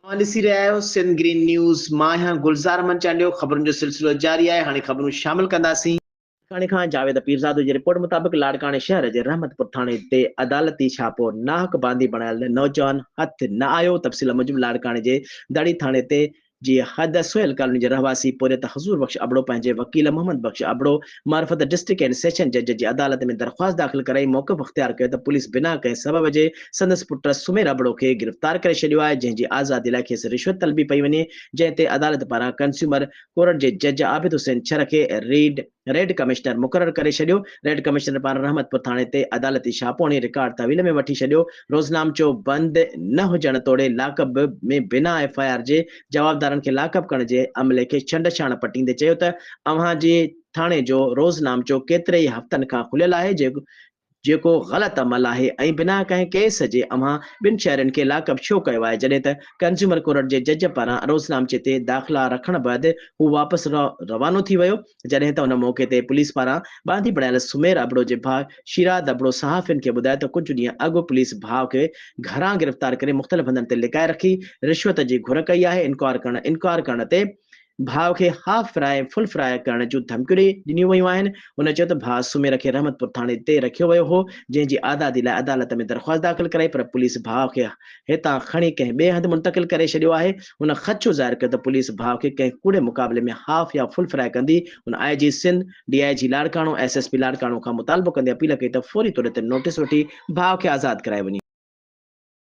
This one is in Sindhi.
اوهان ڏسي رهيا آهيو سنڌ گرين نيوز، مان آهيان گلزار احمد چانڊيو، خبرن جو سلسلو جاري آهي، هاڻي خبرون شامل ڪنداسين. لاڙڪاڻي کان جاويد پيرزادو جي رپورٽ مطابق لاڙڪاڻي شهر جي رحمت پور ٿاڻي تي عدالتي ڇاپو ناحق باندي بڻايل نوجوان هٿ نه آيو، تفصيل موجب لاڙڪاڻي جي دڙي ٿاڻي تي جي حد سهيل ڪالوني جي رهواسي پورهيت حضور بخش ابڙو پنهنجي وڪيل محمد بخش ابڙو معرفت ڊسٽرڪٽ اينڊ سيشن جج جي عدالت ۾ درخواست داخل ڪرائي موقف اختيار ڪيو ته پوليس بنا ڪنهن سبب جي سندس پٽ سمير ابڙو کي گرفتار ڪري ڇڏيو آهي جنهن جي آزادي لاء کيس رشوت طلبي پئي وڃي جنهن تي عدالت پاران ڪنسيومر ڪورٽ جي جج عابد حسين ڇر کي ريڊ ريڊ ڪمشنر مقرر ڪري ڇڏيو، ريڊ ڪمشنر پاران رحمت پور ٿاڻي تي عدالتي ڇاپو هڻي رڪارڊ تحويل ۾ وٺي ڇڏيو، روزنامچو بند نه هجڻ توڙي لاڪ اپ ۾ بنا ايف I R جي جوابدارن کي لاڪ اپ ڪرڻ جي عملي کي ڇنڊ ڇاڻ پٽيندي چيو ته اوهان جي ٿاڻي جو روزنامچو ڪيتري ئي هفتن کان کليل آهي جيڪو غلط عمل آهي ۽ بنا ڪنهن ڪيس جي اوهان ٻن شهرين کي لاڪ اپ ڇو ڪيو آهي جڏهن ته ڪنزيومر ڪورٽ جي جج پاران روزنامچي تي داخلا رکڻ بعد هو واپس روانو ٿي ويو جڏهن ته ان موقعي تي پوليس پاران ٻانڌي بڻايل سمير ابڙو جي ڀاء شيراد ابڙو صحافين کي ٻڌايو ته ڪجهه ڏينهن اڳ پوليس ڀاء کي گهران گرفتار ڪري مختلف هنڌن تي لڪائي رکي رشوت جي گهر ڪئي آهي انڪار ڪرڻ انڪار ڪرڻ تي ڀاء کي هاف فرائي ۽ فل فرائي ڪرڻ جون ڌمڪيون ڏنيون ويون آهن. هن چيو ته ڀاء سمير کي رحمت پور ٿاڻي تي رکيو ويو هو، جنهن جي آزادي لاء عدالت ۾ درخواست داخل ڪرائي پر پوليس ڀاء کي هتان کڻي ڪنهن ٻئي هنڌ منتقل ڪري ڇڏيو آهي. هن خدشو ظاهر ڪيو ته پوليس ڀاء کي ڪنهن ڪوڙي مقابلي ۾ هاف يا فل فرائي ڪندي. هن I G Sindh, D I G Larkana, S S P Larkana کان مطالبو ڪندي اپيل ڪئي ته فوري طور تي نوٽيس وٺي ڀاء کي آزاد ڪرايو وڃي.